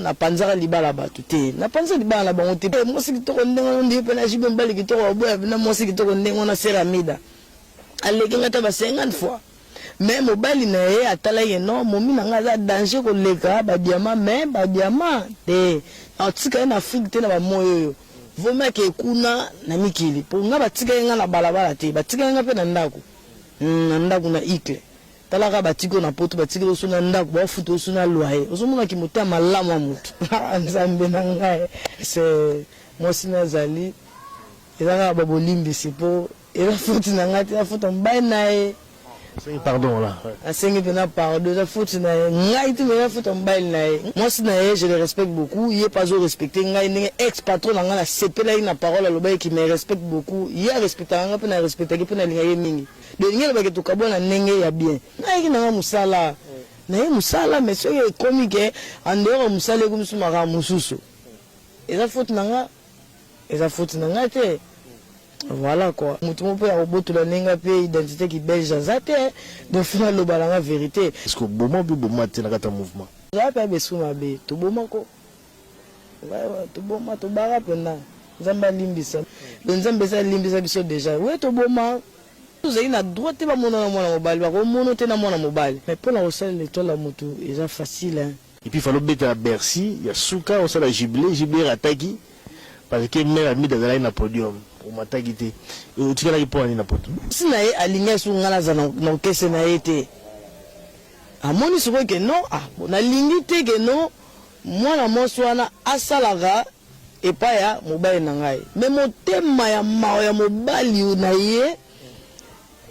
Napanzaka libala bato te, napanza libala na bango te. Mwasi kitoko ndenge wana ondimi mpe na JB mobali kitoko baboya mpenza mwasi kitoko ndenge wana sœur Amida aleki nga ata ba 50 fois mais mobali na ye atalaki ke non momi na nga aza danger koleka ba diamant mais ba diamant te nakotika ye na Afrique te na ba moyi oyo vaut mieux akeye kuna na mikili po nga batikaki nga na balabala te batikaki nga mpe na ndako na ndako na Uccle. Tala kaka batiki yo na poto batikeli yo soki na ndaku bao futa yo soki na loyer ozo mona ki motema malamu ya mutu ah nzambe na ngai c'est mwasi na azali eza kaka ba bolimbisi po eza faute na ngai te eza faute ya mobali na ye. Osengi pardon la. Nasengi pena pardon eza faute na ye ngai te mais eza faute ya mobali na ye mwasi na ye je le respecte beaucoup ye pe azo respecte ngai ndenge ex patron na ngai nasepelaki na parole alobaki qu'il me respecte beaucoup ye a respectaka ngai pe na respectaki pe nalingaki ye mingi. Donc elingi eloba ke tokabwana ndenge ya bien. Nayaki na nga musala, naye musala mais soki ekomi ke en dehors ya musala ekomi lisusu makambo mosusu, eza faute na nga? Eza faute na nga te. Voilà quoi. Mutu moko pe akobotola nde nga pe identite ki belge aza te, donc faut naloba na nga verite. Est ce que oboma ou bien oboma te na kati ya mouvement? Tozala pe ba esprit mabe, toboma ko. Toboma, tobara pena. Nzambe alimbisa. Donc Nzambe esi alimbisa biso dejà. Oui toboma. Ozali na droit te bamona na mwana mobali, bakomono te na mwana mobali. Mais pona kosalela etoile ya mutu eza facile hein. Et puis fallait obeta na Bercy ya suka osala jubile, jubile erataki parce que mère Amida azalaki na podium omataki te otikalaki pona nini na poto? Mwasi na ye alingaki soki ngai nazala na orchestre na ye te, amoni sikoyo que non ah bon nalingi te que non mwana mwasi wana asalaka epai ya mobali na ngai mais motema ya mawa ya mobali na ye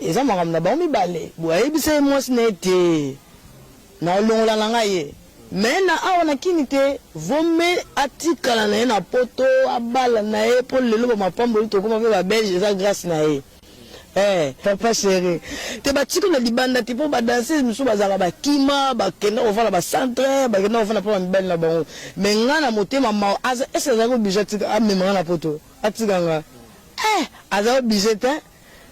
eza makambo na bango mibale boye ayebisa ye mwasi na ye te na olongola na ngai ye mais na awa na kini te vome atikala na ye na poto abala na ye po lelo ba mapamboli tokoma pe ba belge eza grace na ye. Eh papa cheri te batiki na libanda te po ba danseuse misusu bazalaka bakima bakenda kofanda ba centre bakenda kofanda pa ba mibali na bango mais nga na motema mawa aza est ce que azalaki oblige atika amema nga na poto atika nga eh aza oblige tein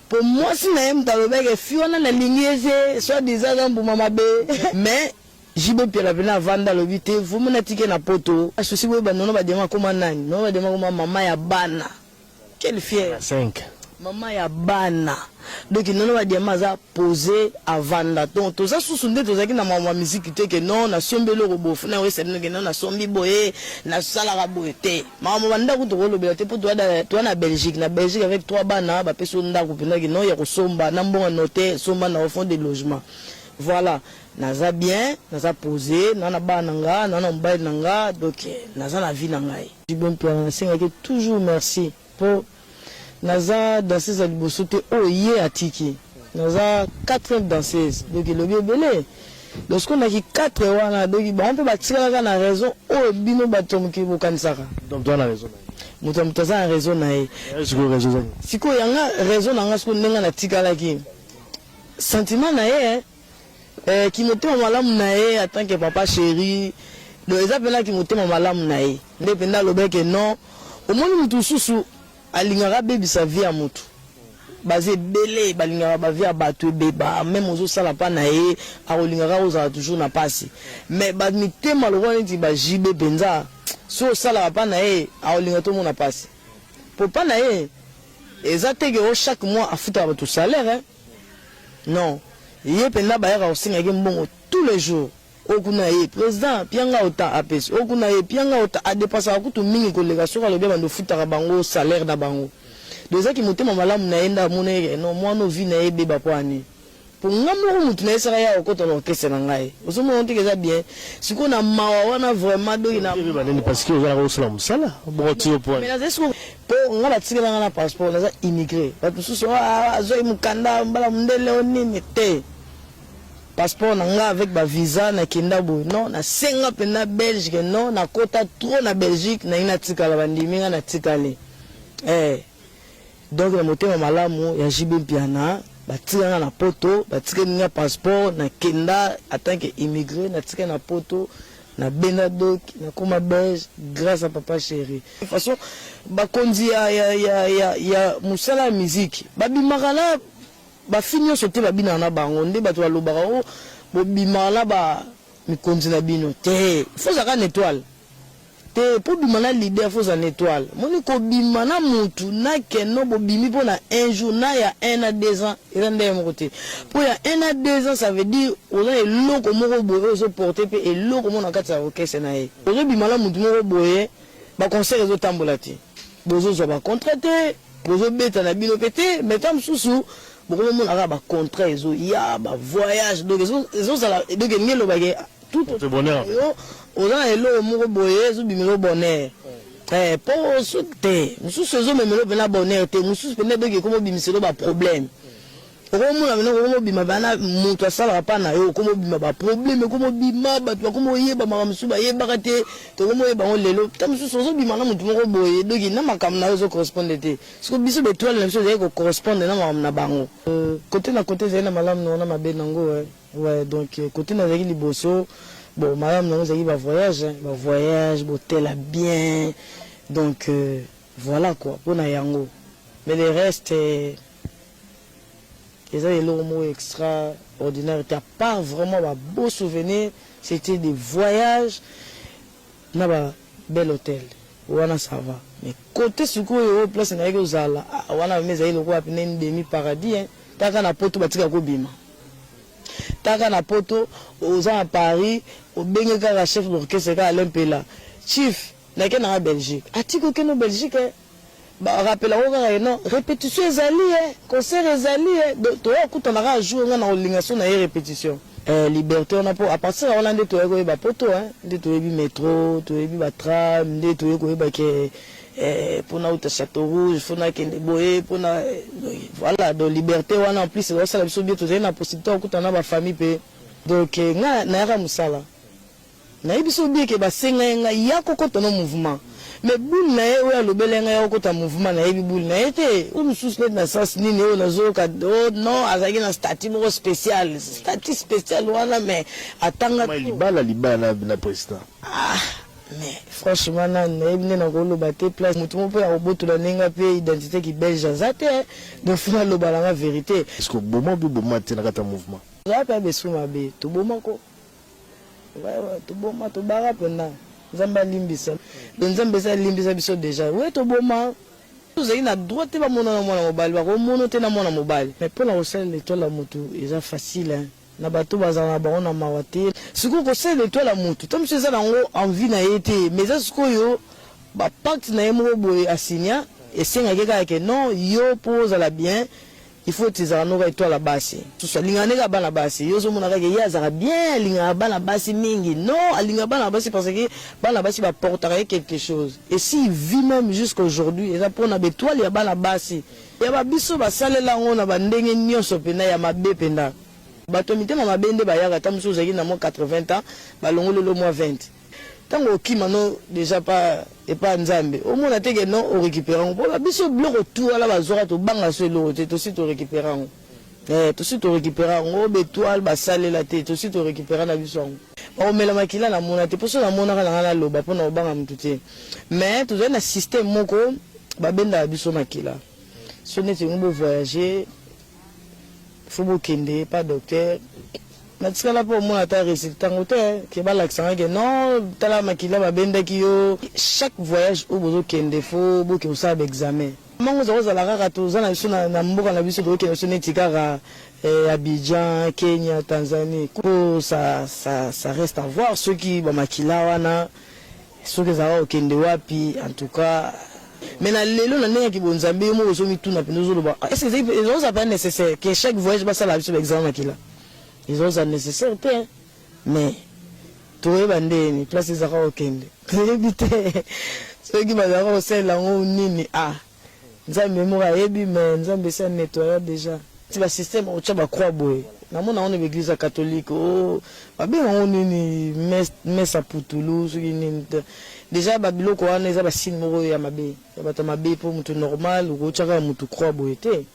po mwasi na ye mutu alobaki fille wana nalingi ye te soit disant aza mbuma mabe mais JB Mpiana pena avanda alobi te vaut mieux natika ye na poto souci boyeba nono ba diamant akoma nani nono ba diamant akoma mama ya bana. Quelle fière? 5. Maman ya bana. Donc nono ba diamant aza pose avanda. Donc toza susu nde tozalaki na makambo ya musique te que non nasombi eloko boye faut nayebisa bino que non nasombi boye nasalaka boye te. Makambo ya ba ndaku tokolobela te po toza na Belgique. Na Belgique avec 3 bana bapesi yo ndaku penza que non ya kosomba na mbongo ya notaire somba na yo fond de logement. Voilà naza bien naza pose naza na bana na nga naza na mobali na nga donc naza na vie na ngai. JB Mpiana nasengaki ye toujours merci po naza danseuse ya liboso te oyo ye atiki naza quatrième danseuse donc elobi ebele donc sikoyo na ki 4 wana donc bango pe batikalaka na raison oyo bino batu ya mokili bokanisaka. Donc toza na raison na ye. Moto ya moto aza na raison na ye. Ya yo sikoyo raison eza nini? Sikoyo ya nga raison na nga sikoyo ndenge natikalaki sentiment na ye Eh ki motema malamu na ye en tant que papa cheri donc eza pena ki motema malamu na ye nde penda alobaki ke non omoni mutu mususu alingaka abebisa vie ya mutu baza ebele balingaka ba vie ya batu ebeba meme ozo sala pa na ye akolinga kaka ozala toujours na pasi mais ba mitema lokola neti ba JB penza soki osalaka pa na ye akolinga te omona pasi po pa na ye eza te ke o chaque mois afutaka batu salaire hein. Non ye penza bayaka kosenga ye mbongo tous les jours oyo kuna ye president pia nga autant apesi oyo kuna ye pia nga autant a depensaka kutu mingi koleka soki alobi abanda ofutaka bango salaire na bango donc eza kimotema malamu na ye nde amonaki ke non muana oyo vie na ye ebeba po ani po nga moko mutu nayesaka ye akokota na orchestre na ngai ozomona te ke eza bien sikoyo na mawa wana vraiment donc na Ebeba nini parce que ozalaka osala musala bongo ti yo po mais nazali sikoyo Po nga batikela nga na passeport naza immigre batu mosusu ah azwaki mukanda mbala mundele o nini te passeport na nga avec ba visa na kenda boye non na senga penza belge que non na kota trop na Belgique nalingi na tikala ba ndimi nga na tikali eh donc na motema malamu ya JB Mpiana batika nga na poto batikeli nga passeport na kenda en tant que immigre na tikali na poto Na benda doc na koma belge grace à papa cheri. Façon bakonzi ya ya ya ya ya musala ya musique ba bimaka na ba fille nionso te ba binaka na bango nde batu ba lobaka oh bo bimaka na ba mikonzi na bino te il faut ozalaka na etoile. Te po obima na leader faut ozala na etoile omoni kobima na mutu na ken no bobimi pona un jour na ya un na deux ans eza ndenge moko te po ya un na deux ans ça veut dire oza na eloko moko boye oyo ozo porte pe eloko moko na kati ya orchestre na ye ozo bima na mutu moko boye ba concert ezo tambola te bozo zua ba contrat te bozo beta na bino pe te mais tango mosusu bokomi omona kaka ba contrat ezo ya ba voyage donc ezo zala donc elingi eloba ke Tout Porte bonheur. Yo oza na eloko moko boye ezobimela yo bonheur. Eh, po soki te mosusu ezomemela yo mpena bonheur te, mosusu mpena edoki ekoma obimisela yo ba problème. Okomona mpena okoma obima bana moto asalaka mpa na yo, okoma obima ba problème, ekoma obima bato bakoma oyeba makambo mosusu bayebaka te, tokoma oyeba yango lelo. Ta mosusu ozobima na moto moko boye doki na makambo na yo ezo correspondre te. Siko biso ba etoile na biso ezali ko correspondre na makambo na bango. Cote na cote ezali na malamu na yango na mabe na yango. Ouais donc cote nazalaki liboso bon malamu nango ezalaki ba voyage hein, ba voyage botela bien donc voilà quoi pona yango mais le reste eza eloko moko extra ordinaire te à part vraiment ba beaux souvenirs c'etait des voyages na ba bel hotel wana ça va mais cote sikoyo oyo place nayaki kozala ah wana vraiment ezalaki lokola pene une demi paradis hein taka na poto batika kobima Taka na poto oza na Paris obenge kaka chef d'orchestre kaka Alain Mpela chief nake nanga Belgique atiki okende Belgique eh ba rappela ko kaka non repetition ezali eh concert ezali eh donc toya kokutana kaka jour nga na kolinga so na ye repetition eh liberte wana po à partir ya wana nde toyaki koyeba poto eh nde toyebi metro toyebi ba tram nde toye koyeba ke Eh pona uta chateau rouge faut nakende boye pona voilà donc liberte wana en plus ezosala biso bien tozali na possibilité ya kokutana na ba famille pe donc nga nayaka mosala nayebi biso bien ke basenga ye ngai ya kokota no mouvement mais boule na ye oyo alobela ye ngai ya kokota mouvement nayebi boule na ye te oyo mosusu neti na sens nini oyo nazoyoka oh non azalaki na statut moko spécial statut spécial wana mais atanga libala libala na président. Ah mais franchement nanu nayebi nde nakoloba te place mutu moko pe akobotola nde nga pe identite ki belge aza te donc faut naloba na nga verite. Est ce que oboma ou bien oboma te na kati ya mouvement? Tozala pe ba esprit mabe toboma ko ouais ouais toboma tobara penda nzambe alimbisa donc nzambe esi alimbisa biso dejà ouais toboma. Ozali na droit te bamona na mwana mobali bakomono te na mwana mobali mais pona kosalela etoile ya mutu eza facile hein. Na bato bazala na bango na mawa te. Sikoyo kosalela etoile ya mutu tango mosusu eza nango envie na ye te mais eza sikoyo ba pacte na ye moko boye a signa esengaki kaka ke non yo po ozala bien il faut ezala noka etoile ya basi mosusu alingaka nde kaka bana basi yo ozomona kaka ye azalaka bien alingaka bana basi mingi non alingaka bana basi parce que bana basi ba portaka ye quelque chose et s'il vit meme jusqu'aujourd'hui eza pona ba etoile ya bana basi ya ba biso basalela yango na ba ndenge nionso pena ya mabe penda. Bato ya mitema mabe nde bayaka ata mosusu ozalaki na mwa 80 ans balongoli yo mwa 20 tango okima no dejà pa epa nzambe omona te ke non o recupera yango po biso biloko tout wana bazwaka tobanga so eloko te tosi to recupera yango eh tosi to recupera yango ba etoile basalela te tosi to recupera na biso yango bakomela makila namona te po so namonaka na ngai naloba po na kobanga motu te mais tozali na système moko babendaka biso makila so neti yango bo voyager Faut bokende epa docteur natikala pe omona ata resultat ngo te ke balakisa nga ke non tala makila babendaki yo chaque voyage oyo bozokende faut boke kosala ba examen mango eza kozala kaka toza na biso na mboka na biso tokokende biso neti kaka eh, Abidjan Kenya Tanzanie po ça, ça, ça reste à voir soki ba makila wana Soki ezalaka kokende wapi en tout cas. Mais na lelo na ndenge ya kibonzambe yo moko ozo mituna penza ozo loba est ce que ezali ezo zala penza necessaire que chaque voyage basala biso ba examen makila ezo zala necessaire te hein mais tokoyeba ndeni place ezalaka kokende toyebi te soki bazalaka kosalela yango nini ah Nzambe ye moko ayebi mais nzambe esi a nettoya dejà. Ti ba système otia ba croix boye namona yango na ba eglise ya catholique oh babenga yango nini messe ya putulu soki nini dejà ba biloko wana eza ba signe moko ya mabe ya bato ya mabe po mutu normal okotia kaka mutu croix boye te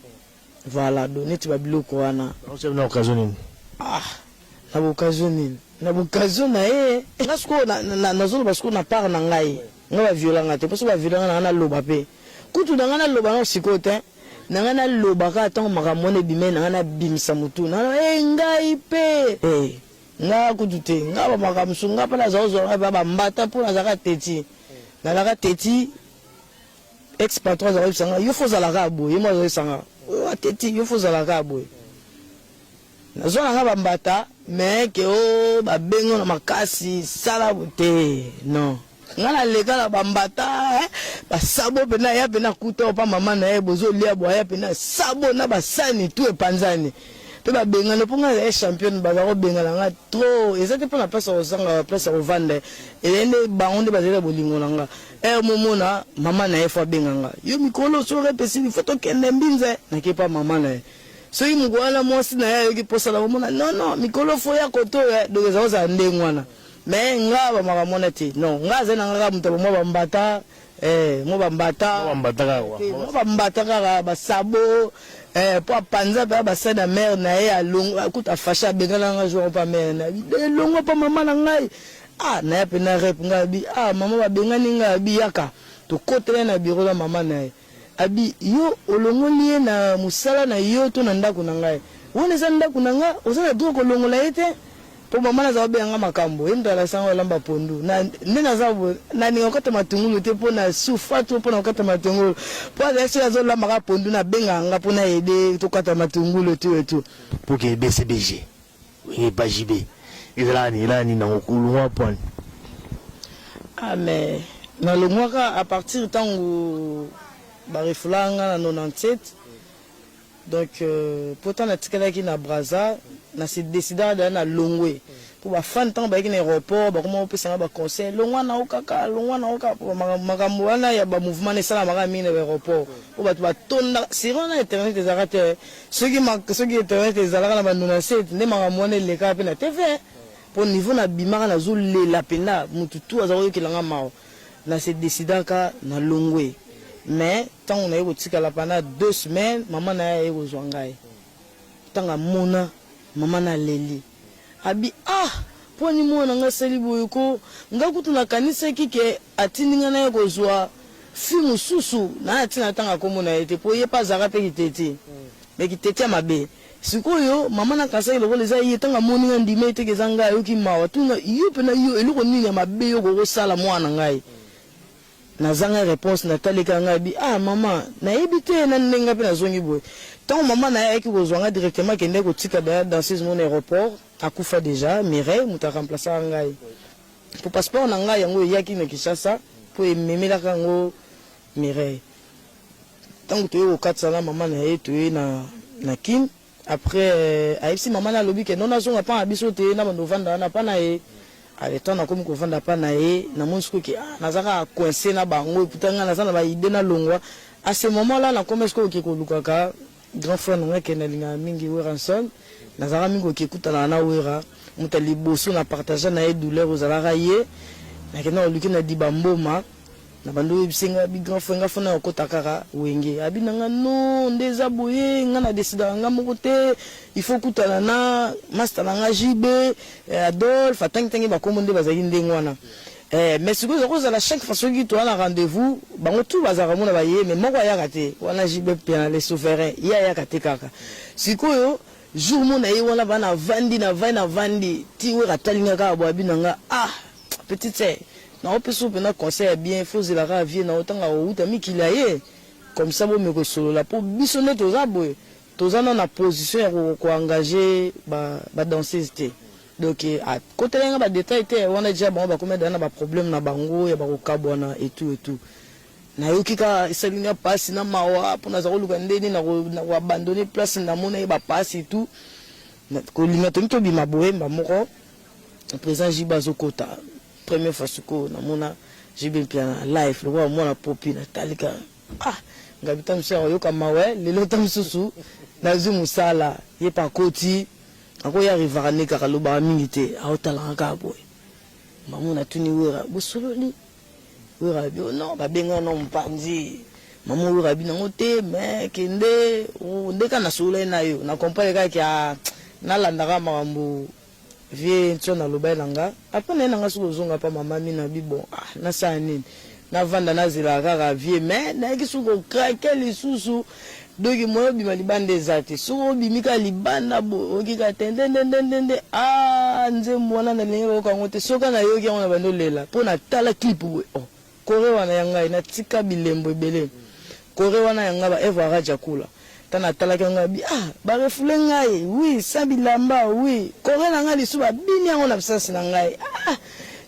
voilà donc neti ba biloko wana. Na occasion nini? Ah na ba occasion nini? Na ba occasion na ye nga sikoyo nazoloba sikoyo na part na ngai Nga ba viola nga te po soki ba viola nga nanga naloba pe kutu nanga naloba nao sikoyo tein nanga naloba kaka tango makambo wana ebimaki nanga nabimisa mutu nanga eh ngai pe eh nga kutu te nga ba makambo mosusu nga pe naza kozwa nga pe ba mbata po nazalaka teti. Nalaka teti, ex patron azalaka koyebisa nga yo fo ozala kaka boye, ye moko azoyebisa nga oyo teti yo fo ozala kaka boye. Nazwa na nga ba mbata mais ke oh ba bengi yo na makasi sala boye te non. Nga na leka na ba mbata eh, ba sabo pena aya pena akuta yo pa mama na ye bozo lia bo aya pena sabo na ba sani tout epanzani. Pe ba bengana po nga nazali championne baza ko bengana nga trop eza te pona place ya kozanga place ya kovanda ezali nde bango nde bazali na bolingo na nga. Heure momona mama na ye fo abenga nga yo mikolo soki epesi il faut tokende mbinza nake pa mama na ye. Soki mokolo wana mwasi na ye ayoki posa na komona non non mikolo fo ya kote oyo eh, donc eza kozala ndenge wana mais nga ba makambo wana te non nga azali na nga kaka moto ya mwa bambata eh, mwa bambata Mwa bambata kaka kwa. Te, mwa bambata kaka basabo eh, po apanza mpe basali na mare na ye alongo akuta fashe abengana nga jour mpa mare na ye elongo mpa mama na ngai ah naya mpe na rep ngai abi ah mama babengani ngai abi yaka tokotela ye na biro na mama na ye Abi, yo olongoli ye na musala na yo to na ndaku na ngai? Wana eza ndaku na nga, oza na droit kolongola ye te? Po mama naza kobenga nga makambo, ye mutu alakisa nga kolamba pondu. Na nde naza boye, nalinga kokata matungulu te po na souffra trop pona kokata matungulu. Po azali soki azo lamba kaka pondu na abengaka nga po na aider ye tokata matungulu et tout et tout. Pour que BCBG, Wenge epa JB, ezalaka nini, elaka nini nango, olongwa pwani? Ah mais nalongwaka à partir tango ba refoulaka nga na 97 donc po tango natikalaki na Brazza na se decidaka dejà na longwe po ba fan tango bayaki na aeroport bakoma kopesa nga ba conseil longwa na yo kaka longwa na yo kaka po makambo wana ya ba mouvement wana esalamaka mingi na ba aeroport po bato batonda siri wana internet ezalaka te soki soki internet ezalaka na ba 97 nde makambo wana elekaka pe na TV. Po niveau na bimaka nazo lela penda mutu tout aza koyokela nga mawa na se decidaka na longwe mais tango naye kotikala pendant 2 semaines maman naye aye kozua ngai tango amona maman na aleli abi ah pwani mwana nga asali boye ko nga kutu nakanisaki ke atindi nga naye kozua fille mususu na tina natanga kombo naye te po ye pe azalaka pe kiteti mais kiteti ya mabe. Sikoyo maman na kanisaki lokola eza ye tango amoni nga andimaki te ke eza ngai ayoki mawa atuni nga yo pena yo eloko nini ya mabe yo okoki kosala mwana na ngai nazanga reponse natali kaka ngai abi ah maman nayebi te na ndenge ngai pe nazongi boye tango maman naye ayaki kozua ngai directement akendaki kotika danseuse moko na aeroport akufa dejà Mireille mutu a remplacaka ngai po passeport na ngai yango eyaki na Kinshasa po ememelaka yango Mireille. Tango toye kokatisa na mama na ye toye na na kin après ayebisi mama na alobi ke non nazonga pa na biso te na banda ovanda wana pa na ye ale tango nakomi kovanda pa na ye namoni sikoyo ke ah naza kaka coince na bango eputa ngai naza na ba idee nalongwa à ce moment là nakomi sikoyo ke kolukaka grand frère na ngai ke nalingaka mingi Werrason nazalaka mingi koke kutanaka na Werra moto ya liboso na partager na ye douleur ozalaka ye nakenda koluki na Dibamboma Na bandi oyebisa ye nga abi grand frère nga faut naya kokota kaka wenge abi na nga non nde eza boye nga na decidaka nga moko te il faut okutana na masta na nga JB Adolphe atangi tangi ba kombo nde bazalaki ndenge wana eh mais sikoyo eza kozala chaque fois soki toza na rendez-vous bango tout bazalaka mona baye mais moko ayaka te wana JB Mpiana le souverain ye ayaka te kaka sikoyo jour mona ye wana ba na vandi na vandi na vandi ti wera atali nga kaka boye abi na nga ah Petite sœur, nako pesa yo pena conseil ya bien, faut ozela kaka vieux na yo tango ako wuta mikili aye, comme ça bo meka kosolola po biso nde toza boye, toza nanu na position ya ko engager ba danseuses te. Donc akotelaki nga ba details te, wana dejà bango bakomi dejà na ba problèmes na bango ya ba kokabwana et tout et tout. Nayoki kaka esali nga pasi na mawa po naza koluka nde nini nako abandonner place namonaki ba pasi et tout, kolinga tolingi tobima boye mbala moko. President JB azokota première fois sikoyo namona JB Mpiana live lokola mwana popi natali kaka ah ngabi ta mosusu akoyoka mawa eh, lelo ta mosusu nazwi mosala ye pe akoti akoya arrivaka nde kaka alobaka mingi te aotalaka kaka boye mamo natuni Wera bosololi Wera abi oh non babenga na mopanzi mama Wera abi nango te mais kende oh, nde kaka nasololaki na yo na comprendre kaka ke ah, nalandaka makambo Vieux Nson alobaki na nga après naye na nga soki kozonga pa mama Amina abi bon ah nasala nini navanda nazelaka kaka vieux mais nayaki soki ko craquer lisusu donc moyen obima libanda eza te soki obimi kaka libanda boye oyoki kaka tendendendendende ah nzembo wana nalingi koyoka yango te soki nayoki yango nabandi olela po natala clip boye oh. Kore wana ya ngai natika bilembo ebele. Kore wana ya ngai ba Eva Raja Kula. Tango natalaki yango ngai ah ba refoule ngai oui sans bilamba oui kore na ngai lisusu babini yango na absence na ngai ah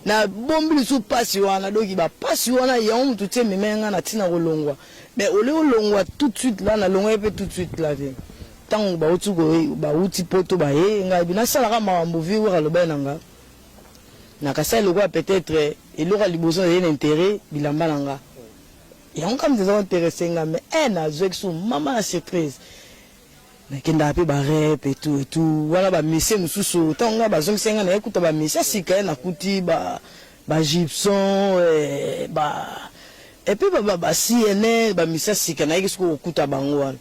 nabombi lisusu pasi wana donc ba pasi wana yango mutu ti ememaki ngai na tina kolongwa mais au lieu olongwa tout de suite là nalongwaki pe tout de suite là te tango bawuti bawuti poto baye ngai nasalaka makambo vieux Wera alobaki na nga nakasali lokola peut-etre eloko ya liboso nazali na interet bilamba na nga. Yango kaka mutu eza ko interesse nga mais eh nazuaki su mama na surprise nakendaka pe ba rep et tout et tout wana ba musiciens mususu tango nga bazongisaki nga naye kuta ba musiciens ya sika eh nakuti ba ba Gibson eh ba et puis ba ba CNN ba musiciens ya sika nayaki sikoyo kokuta bango wana.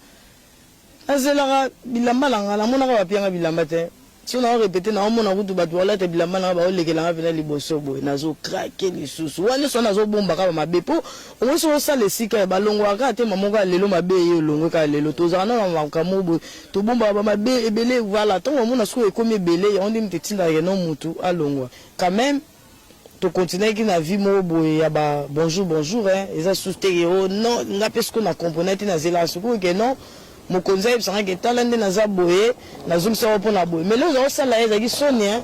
Nazelaka bilamba na nga, namonaka bapia nga bilamba te. Soki nao repeter nao mona kutu batu baolata bilamba na nga baolekela nga penza liboso boye nazo craquer lisusu. Wana nionso wana nazo bomba kaka mabe po omoni soki osala esika ya balongwaka kaka te mama kaka lelo mabe eye olongwe kaka lelo. Tozalaka nanu na makambo moko boye tobombaka ba mabe ebele voilà tango bamona sikoyo ekomi ebele yango nde mutu etindaka ke non mutu alongwa quand meme. To continuaki na vie moko boye ya ba bonjour bonjour hein, eza lisusu te ke oh non, nga pe sikoyo na comprenaki te, nazelaka sikoyo ke non mokonzi ayebisa nga ke tala nde naza boye, nazongisa yo pona boye, mais lelo oza kosala ye ezalaki soni hein,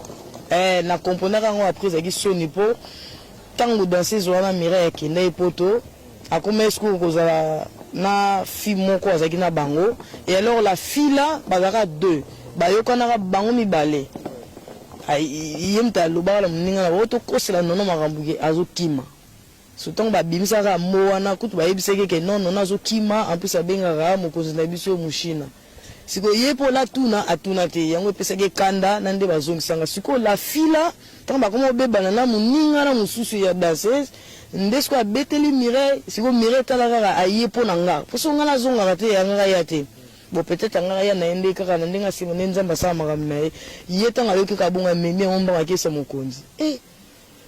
eh na comprenaka yango après ezalaki soni po tango danseuse wana Mireille akendaki poto akomaki sikoyo kozala na fille moko azalaki na bango et alors la fille là bazalaka deux bayokanaka bango mibale. Ye moto alobaka na moninga na bango tokosela Nono makambo ke azokima. So tango babimisaka kaka mot wana kutu bayebisaki ye ke non Nono azokima en plus abengaka mokonzi na biso Mushina. Sikoyo ye po atuna atuna te yango epesaki ye kanda na nde bazongisa nga. Sikoyo la fille là tango bakoma kobebana na moninga na mosusu ya danseuse nde sikoyo abeteli Mireille sikoyo Mireille tala kaka aye po na nga po soki nga nazongaka te alingaki aya te. Bon peut etre angaka ya naye nde kaka na ndenge ya sima nde nzambe asala makambo naye ye tango ayoki kaka bongo amemi yango mbangu akesa mokonzi eh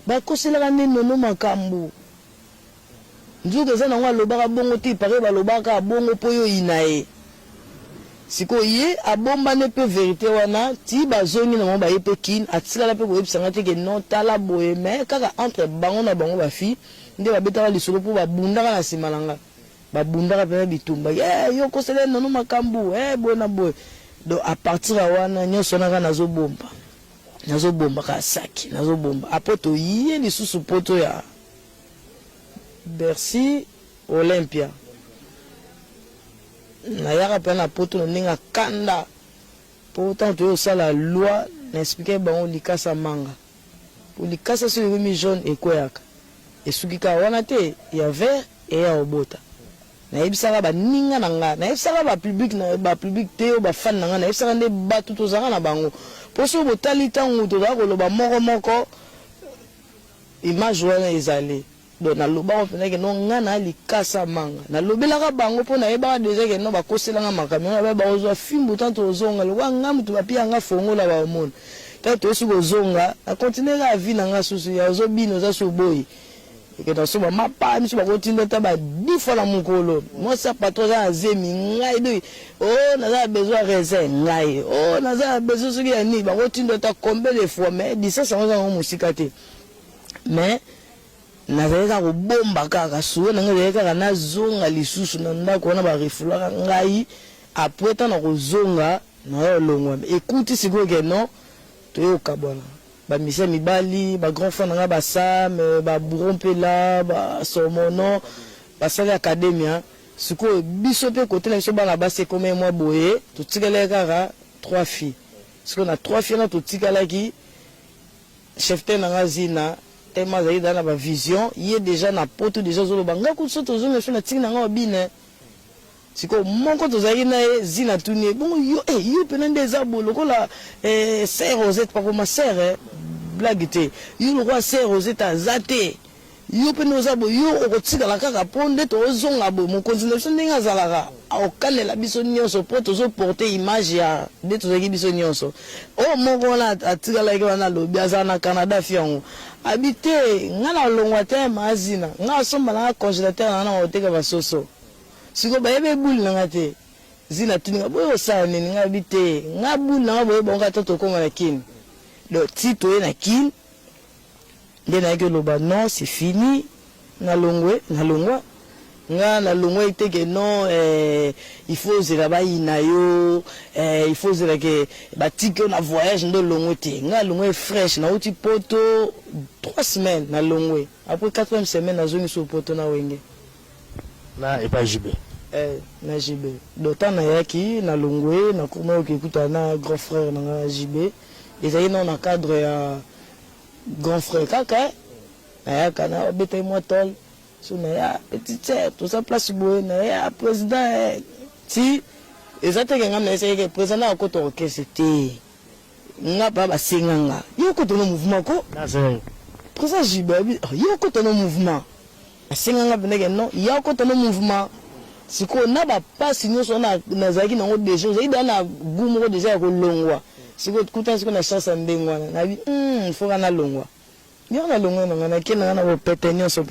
bakoselaka nde nono makambu nzoka eza nango alobaka bongo te il parait balobaka kaka bongo po yo oyina ye sikoyo ye abombane pe verite wana ti bazongi na bango baye pe kin atikala pe koyebisa nga te ke non tala boye mais kaka entre bango na bango ba fille nde babetaka lisolo po babundaka na sima na nga. Ba bundaka penza bitumba eh yo okosela ye nono makambu eh boye na boye donc à partir ya wana nionso wana kaka nazo bomba nazo bomba kaka saki nazo bomba après toye lisusu poto ya Bercy Olympia nayaka penza na poto na ndenge ya kanda po tango toye kosala loi na expliquaki bango likasa manga Po likasa soki ekomi jaune ekweyaka esuki kaka wana te ya vert eya kobota. Nayebisaka ba ninga na nga nayebisaka ba public na ba public te oyo ba fan na nga nayebisaka nde batu tozalaka na bango po soki botali tangu tozalaka koloba moko moko image wana ezali. Donc nalobaka penza ke non nga na likasa manga nalobelaka bango po nayebaka dejà ke non bakosela nga makambo yango nabaki bakozua fimbu tant tozonga lokola nga mutu bapia nga fongola bakomona tant toyesi kozonga na continuer kaka vie na nga susu ya ozobina oza su oboyi ekenda kosomba mapa misu bakotinda ata ba 10 fois na mokolo mwasi ya patron aza na zemi ngai doki oh naza na besoin ya raisin ngai oh naza na besoin soki ya nini bakotinda ata combien de fois mais distance yango eza nango mosika te mais Nazalaki kaka kobomba kaka souhait na ngai ezalaki kaka nazonga lisusu na ndako wana ba refoulaka ngai après tango nakozonga naya kolongwa mais ekuti sikoyo que non toye kokabwana ba musiciens mibali ba grand frère na ngai ba Sam ba Bouro Mpela ba Somono basali academia sikoyo biso pe cote na biso bana basi ekomaki mwa boye totikalaki kaka trois filles sikoyo na trois filles wana totikalaki Cheftaine na nga Zina tellement azalaki dejà na ba vision ye dejà na poto dejà azoloba nga kutu soki tozongi na biso na tiki na nga obina sikoyo moko tozalaki na ye Zina atuni ye bongo yo eh yo pena nde eza boye lokola eh, sœur Rosette pako ma sœur eh, blague te yo lokola sœur Rosette aza te Yo pe nde oza boye yo okotikala kaka po nde tozonga boye mokonzi na biso ndenge azalaka akokanela biso nionso po tozo porte image ya nde tozalaki biso nionso oyo moko wana atikalaki wana alobi azala na Canada fille yango abi te nga na longwa te ma zina nga asomba na nga congelateur na nga na koteka ba soso sikoyo bayebi ebule na nga te zina atuni nga boye osala nini nga abi te nga bule na nga boye bango ata tokoma na kin donc ti toye na kin Nde nayaki oloba non c'est fini. Nalongwe, nalongwa. Nga nalongwaki te ke non, il faut ozela bayina yo, il faut ozela ke batiki yo na voyage nde olongwe te. Nga nalongwe fresh, nauti Poto 3 semaines, nalongwe. Après quatrième semaine, nazongi so Poto na Wenge. Na epai JB? Na JB. Donc ntango nayaki, nalongwe, nakoma oyo ekutana na grand frère na nga JB. Ezalaki nao na cadre ya grand frère kaka, nayaka na obetaki mwa tol so, naya petite sœur, toza place boye, naya président ti eza teke nga nayesaki ke président na akota orchestre te. Nga pa basenga nga: yo okota no mouvement ko. Président JB abi: yo okota no mouvement. Asenga nga pendeke non, ya okota no mouvement. Sikoyo na bapasi nyonso wana nazalaki nango déjà, ozalaki daa na gu moko déjà ya kolongwa. Sikoyo kuta sikoyo na chance ya ndenge wana, nabi foka nalongwa. Yo nalongwa nanga, nakendanga na bopete nyonso.